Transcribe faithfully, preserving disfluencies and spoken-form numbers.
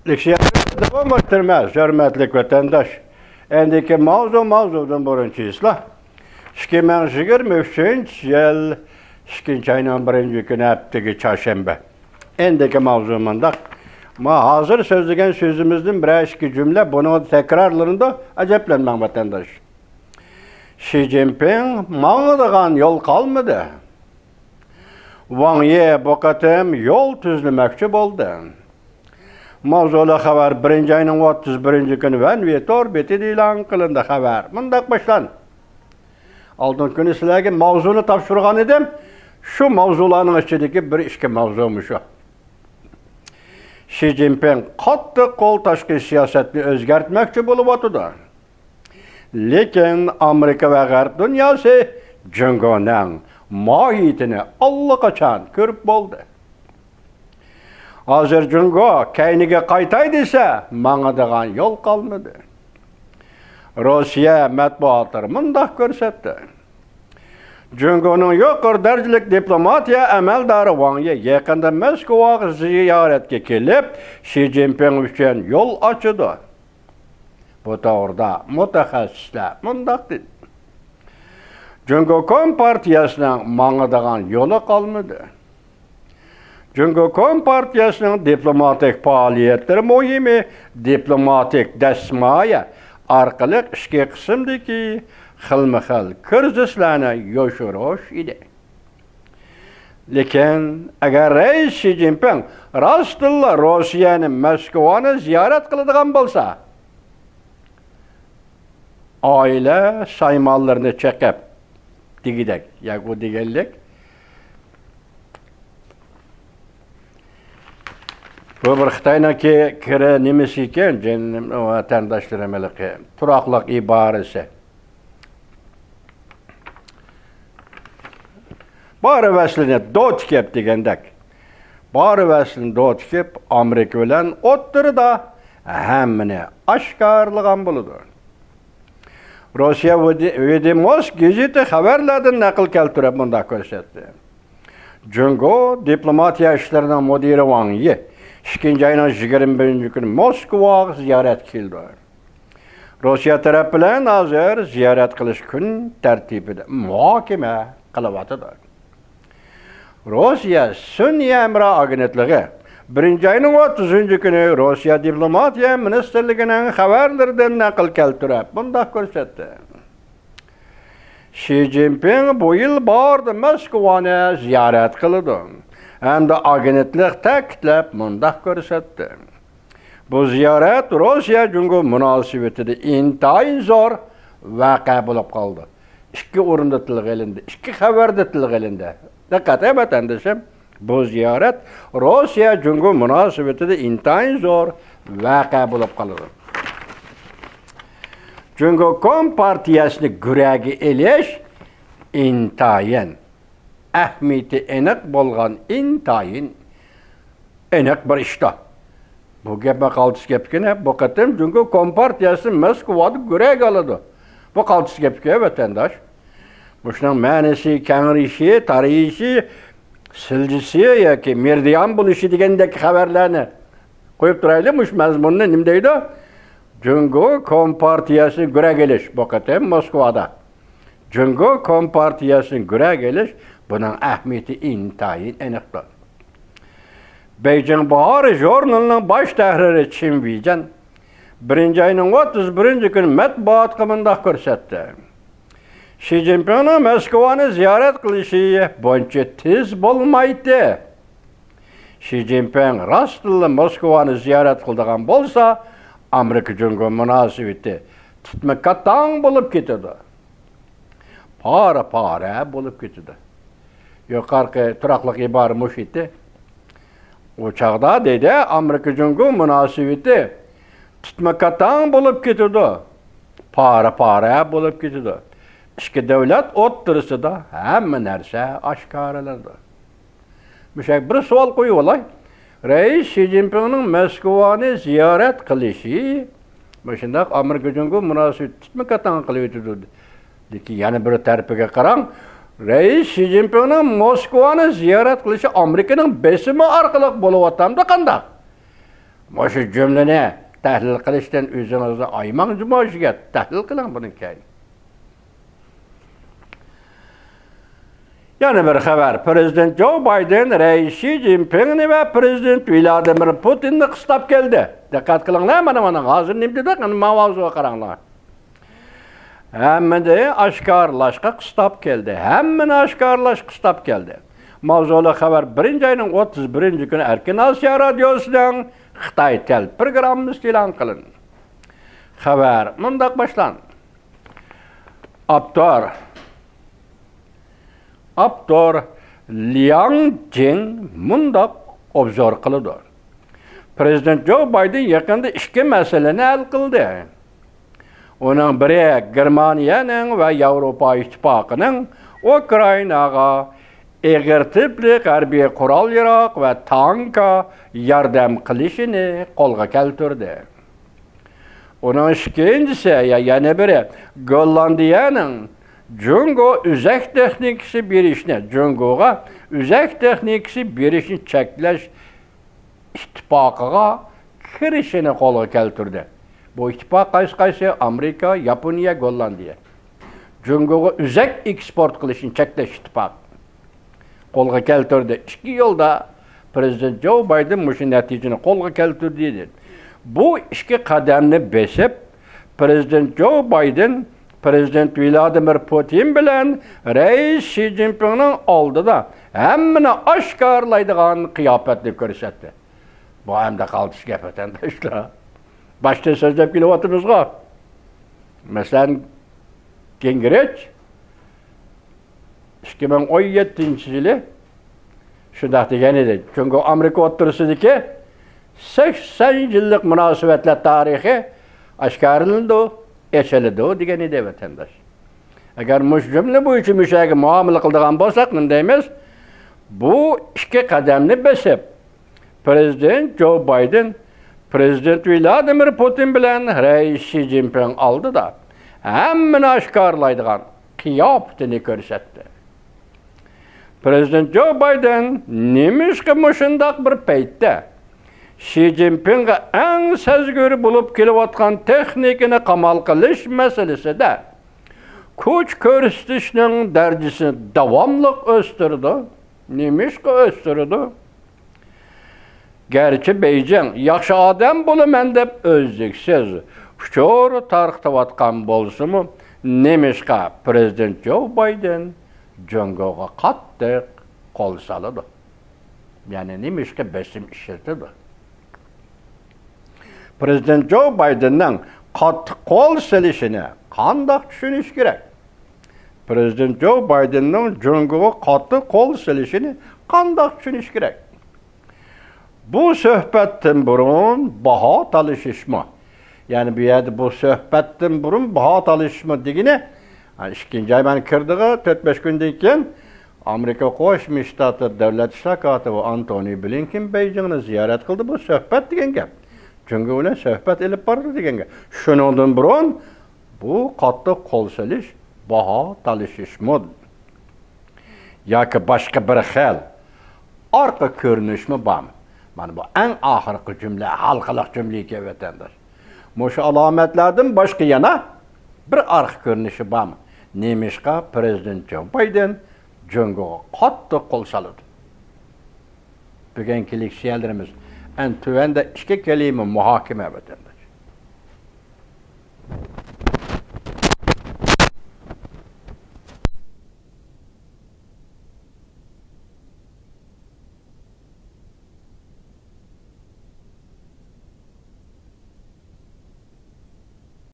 لېكسىيەمىزنى داۋاملاشتۇرىمىز، ھۆرمەتلىك ۋەتەنداش. ئەمدىكى ماۋزۇ، ماۋزۇدىن بۇرۇن چېيىشلا. ئىككى مىڭ يىگىرمە ئۈچىنچى يىل ئىككىنچى ئاينىڭ بىرىنچى كۈنى، ھەپتىدىكى چارشەنبە. ئەمدىكى ماۋزۇ مۇنداق. ما ھازىر سۆزلىگەن سۆزىمىزدىن بىرەر ئىككى جۈملە بۇنىڭدا تەكرارلىنىدۇ، ئەجەبلەنمەڭ ۋەتەنداش. شى جىنپىڭ ماڭىدىغان يول قالمىدى. ۋاڭ يى بۇ قېتىم يول تۈزلىمەكچى بولدى. ماۋزۇلۇق خەۋەر بىرىنچى ئاينىڭ ئوتتۇز بىرىنچى كۈنى ۋەنۋى تور بېتىدە ئېلان قىلىندى. خەۋەر مۇنداق باشلاندى. ئالدىنقى كۈنى سىلەرگە ماۋزۇنى تاپشۇرغان ئىدىم. شۇ ماۋزۇلارنىڭ ئىچىدىكى بىر ئىككى ماۋزۇ مۇشۇ. شى جىنپىڭ قاتتىق قول تاشقى سىياسەتنى ئۆزگەرتمەكچى بولۇۋاتىدۇ. لېكىن ئامېرىكا ۋە غەرب دۇنياسى جۇڭگونىڭ ماھىيىتىنى ئاللىقاچان كۆرۈپ بولدى. ھازىر جۇڭگو كەينىگە قايتاي دېسە، ماڭىدىغان يول قالمىدى. روسىيە مەتبۇئاتلىرى مۇنداق كۆرسەتتى. جۇڭگونىڭ يۇقىرى دەرىجىلىك دىپلوماتىيە ئەمەلدارى ۋاڭ يى يېقىندا موسكۋاغا زىيارەتكە كېلىپ، شى جىنپىڭ ئۈچۈن يول ئاچىدۇ. بۇ توغرىدا مۇتەخەسسىسلەر مۇنداق دېدى. جۇڭگو كومپارتىيەسىنىڭ ماڭىدىغان يولى قالمىدى. جۇڭگو كومپارتىيەسىنىڭ دىپلوماتىك پائالىيەتلىرى مۇھىمى دىپلوماتىك دەسمايە ئارقىلىق ئىچكى قىسىمدىكى خىلمۇ خىل كىرىزىسلارنى يوشۇرۇش ئىدى. لېكىن ئەگەر رەئىس شى جىنپىڭ راستتىنلا روسىيەنى، موسكۋانى زىيارەت قىلىدىغان بولسا، ئائىلە سايمانلىرىنى چېقىپ دېگۈدەك، ياكى ئۇ دېگەنلىك، بۇ بىر خىتاينىڭكى كىرا نېمىسى ئىكەن، جېنىم ۋەتەنداشلىرىم، ھېلىقى تۇراقلىق ئىبارىسى. بار ۋەسلىنى دو تىكىپ دېگەندەك، بار ۋەسلىنى دو تىكىپ، ئامېرىكا بىلەن ئوتتۇرىدا ھەممىنى ئاشكارىلىغان بولىدۇ. روسىيە ۋىدى-، ۋىدېموس گېزىتى خەۋەرلەردىن نەقىل كەلتۈرۈپ مۇنداق كۆرسەتتى. جۇڭگو دىپلوماتىيە ئىشلىرىنىڭ مۇدىرى ۋاڭ يى ئىككىنچى ئاينىڭ يىگىرمە بىرىنچى كۈنى موسكۋاغا زىيارەتكە كېلىدۇ. روسىيە تەرەپ بىلەن ھازىر زىيارەت قىلىش كۈن تەرتىپىدە مۇھاكىمە قىلىۋاتىدۇ. روسىيە سۈنئىي ھەمراھ ئاگېنتلىقى بىرىنچى ئاينىڭ ئوتتۇزىنچى كۈنى روسىيە دىپلوماتىيە مىنىستىرلىكىنىڭ خەۋەرلىرىدىن نەقىل كەلتۈرۈپ مۇنداق كۆرسەتتى. شى جىنپىڭ بۇ يىل باھاردا موسكۋانى زىيارەت قىلىدۇ ھەمدە ئاگېنتلىق تەكىتلەپ مۇنداق كۆرسەتتى. بۇ زىيارەت روسىيە جۇڭگو مۇناسىۋىتىدە ئىنتايىن زور ۋەقە بولۇپ قالدى. ئىككى ئورۇندا تىلغا ئېلىندى، ئىككى خەۋەردە تىلغا ئېلىندى. دىققەت، ھە، ۋەتەندىشىم، بۇ زىيارەت روسىيە جۇڭگو مۇناسىۋىتىدە ئىنتايىن زور ۋەقە بولۇپ قالىدۇ. جۇڭگو كومپارتىيەسىنى گۈرەگە ئېلىش ئىنتايىن ئەھمىيىتى ئېنىق بولغان ئىنتايىن ئېنىق بىر ئىشتا. بۇ گەپمۇ قالتىس گەپكەن، بۇ قېتىم جۇڭگو كومپارتىيەسى موسكۋادا گۈرەگە ئالىدۇ. بۇ قالتىس گەپكەن، ۋەتەنداش. مۇشۇنىڭ مەنىسى، كەڭىيىشى، تارىيىشى، سىلجىسى ياكى مېرىدىئان بولۇشى دېگەندەك خەۋەرلەرنى قويۇپ تۇرايلى. مۇشۇ مەزمۇننى نېمە دەيدۇ؟ جۇڭگو كومپارتىيەسىنى گۈرەگە ئېلىش، بۇ قېتىم موسكۋادا. جۇڭگو كومپارتىيەسىنى گۈرەگە ئېلىش، بۇنىڭ ئەھمىيىتى ئىنتايىن ئېنىقتۇر. بېيجىڭ باھارى ژۇرنىلىنىڭ باش تەھرىرى چىن ۋېيجەن بىرىنچى ئاينىڭ ئوتتۇز بىرىنچى كۈنى مەتبۇئاتقا مۇنداق كۆرسەتتى. شى جىنپىڭنىڭ موسكۋانى زىيارەت قىلىشى بۇنچە تېز بولمايتتى. شى جىنپىڭ راستتىنلا موسكۋانى زىيارەت قىلىدىغان بولسا، ئامېرىكا جۇڭگو مۇناسىۋىتى تىتما كاتاڭ بولۇپ كېتىدۇ. پارە-پارە بولۇپ كېتىدۇ. يۇقىرىقى تۇراقلىق ئىبارە مۇشۇ ئىدى. ئۇ چاغدا دېدى، ئامېرىكا جۇڭگو مۇناسىۋىتى تىتما كاتاڭ بولۇپ كېتىدۇ. پارە-پارە بولۇپ كېتىدۇ. ئىككى دۆلەت ئوتتۇرىسىدا ھەممە نەرسە ئاشكارىلىنىدۇ. مۇشۇ بىر سوئال قويۇۋالاي. رەئىس شى جىنپىڭنىڭ مەسكۇۋانى زىيارەت قىلىشى مۇشۇنداق ئامېرىكا جۇڭگو مۇناسىۋىتى تىتما كاتاڭ قىلىۋېتىدۇ. لېكىن يەنە بىر تەرىپىگە قاراڭ، رەئىس شى جىنپىڭنىڭ موسكۋانى زىيارەت قىلىشى ئامېرىكىنىڭ بېسىمى ئارقىلىق بولۇۋاتامدۇ قانداق؟ مۇشۇ جۈملىنى تەھلىل قىلىشتىن ئۆزىڭىزنى ئايىماڭ، جۇمۇ ئىشىگە تەھلىل قىلىڭ بۇنىڭ كەينى. يەنە بىر خەۋەر. پرېزىدېنت جو بايدېن رەئىس شى جىنپىڭنى ۋە پرېزىدېنت ۋلادىمىر پۇتىننى قىستاپ كەلدى. دىققەت قىلىڭلار، مانا، مانا، ھازىر نېمە دېدۇق؟ ئەنە ماۋزۇغا قاراڭلار. ھەممىنى ئاشكارىلاشقا قىستاپ كەلدى. ھەممىنى ئاشكارىلاشقا قىستاپ كەلدى. ماۋزۇلۇق خەۋەر بىرىنچى ئاينىڭ ئوتتۇز بىرىنچى كۈنى ئەركىن ئاسىيا رادىيوسىنىڭ خىتاي تەل پروگراممىسىدا ئېلان قىلىندى. خەۋەر مۇنداق باشلاندى. ئاپتور، ئاپتور لياڭ جىڭ مۇنداق ئوبزور قىلىدۇ. پرېزىدېنت جو بايدېن يېقىندا ئىككى مەسىلىنى ھەل قىلدى. ئۇنىڭ بىرى گېرمانىيەنىڭ ۋە ياۋروپا ئىتتىپاقىنىڭ ئۇكرائىناغا ئېغىر تىپلىق ھەربىي قورال-ياراغ ۋە تانكا ياردەم قىلىشىنى قولغا كەلتۈردى. ئۇنىڭ ئىككىنچىسى، يا يەنە بىرى، گوللاندىيەنىڭ جۇڭگو ئۆزەك تېخنىكىسى بېرىشنى، جۇڭگوغا ئۆزەك تېخنىكىسى بېرىشنى چەكلەش ئىتتىپاقىغا كىرىشىنى قولغا كەلتۈردى. بۇ ئىتتىپاق قايسى قايسى؟ ئامېرىكا، ياپونىيە، گوللاندىيە. جۇڭگوغا ئۆزەك ئېكسپورت قىلىشنى چەكلەش ئىتتىپاقى قولغا كەلتۈردى. ئىككى يىلدا پرېزىدېنت جو بايدېن مۇشۇ نەتىجىنى قولغا كەلتۈردى، دېدى. بۇ ئىككى قەدەمنى بېسىپ، پرېزىدېنت جو بايدېن پرېزىدېنت ۋلادىمىر پۇتىن بىلەن رەئىس شى جىنپىڭنىڭ ئالدىدا ھەممىنى ئاشكارىلايدىغان قىياپەتنى كۆرسەتتى. بۇ ئەمدى قالتىس گەپ، ۋەتەنداشلار. باشتا سۆزلەپ كېلىۋاتىمىزغۇ. مەسىلەن، گىنگرىچ ئىككى مىڭ ئون يەتتىنچى يىلى شۇنداق دېگەن ئىدى. جۇڭگو ئامېرىكا ئوتتۇرىسىدىكى سەكسەن يىللىق مۇناسىۋەتلەر تارىخى ئاشكارىلىنىدۇ، ئېچىلىدۇ دېگەن ئىدى، ۋەتەنداش. ئەگەر مۇشۇ جۈملە بويىچە مۇشۇ يەرگە مۇئامىلە قىلىدىغان بولساق، نېمە دەيمىز؟ بۇ ئىككى قەدەمنى بېسىپ، پرېزىدېنت جو بايدېن پرېزىدېنت ۋلادىمىر پۇتىن بىلەن رەئىس شى جىنپىڭ ئالدىدا ھەممىنى ئاشكارىلايدىغان قىياپىتىنى كۆرسەتتى. پرېزىدېنت جو بايدېن نېمىشقا مۇشۇنداق بىر پەيتتە شى جىنپىڭغا ئەڭ سەزگۈر بولۇپ كېلىۋاتقان تېخنىكىنى قامال قىلىش مەسىلىسىدە كۈچ كۆرسىتىشنىڭ دەرىجىسىنى داۋاملىق ئۆستۈرىدۇ؟ نېمىشقا ئۆستۈرىدۇ؟ گەرچە بېيجىڭ ياخشى ئادەم بولىمەن دەپ ئۈزلۈكسىز ئۇچۇر تارقىتىۋاتقان بولسىمۇ، نېمىشقا پرېزىدېنت جو بايدېن جۇڭگوغا قاتتىق قول سالىدۇ؟ يەنى نېمىشقا بېسىم ئىشلىتىدۇ؟ پرېزىدېنت جو بايدېننىڭ قاتتىق قول سېلىشىنى قانداق چۈشىنىش كېرەك؟ پرېزىدېنت جو بايدېننىڭ جۇڭگوغا قاتتىق قول سېلىشىنى قانداق چۈشىنىش كېرەك؟ بۇ سۆھبەتتىن بۇرۇن باھا تالىشىشمۇ؟ يەنى بۇ يەردە بۇ سۆھبەتتىن بۇرۇن باھا تالىشىشمۇ دېگىنى، ھە، ئىككىنچى ئاي مانا كىردىغۇ، تۆت-بەش كۈندىن كېيىن ئامېرىكا قوشما شتاتلىرى دۆلەت ئىشلار كاتىپى ئانتونى بلىنكېن بېيجىڭنى زىيارەت قىلدى. بۇ سۆھبەت دېگەن گەپ. جۇڭگو بىلەن سۆھبەت ئېلىپ بارىدۇ دېگەن گەپ. شۇنىڭدىن بۇرۇن بۇ قاتتىق قول سېلىش، باھا تالىشىشمۇ ياكى باشقا بىر خىل ئارقا كۆرۈنۈشمۇ بارمۇ؟ مانا بۇ ئەڭ ئاخىرقى جۈملە، ھالقىلىق جۈملە ئىكەن، ۋەتەنداش. مۇشۇ ئالامەتلەردىن باشقا يەنە بىر ئارقا كۆرۈنۈشى بارمۇ؟ نېمىشقا پرېزىدېنت جو بايدېن جۇڭگوغا قاتتىق قول سالىدۇ؟ بۈگۈنكى لېكسىيەلىرىمىز ئەنە تۆۋەندە ئىككى كەلىمە مۇھاكىمە، ۋەتەنداش.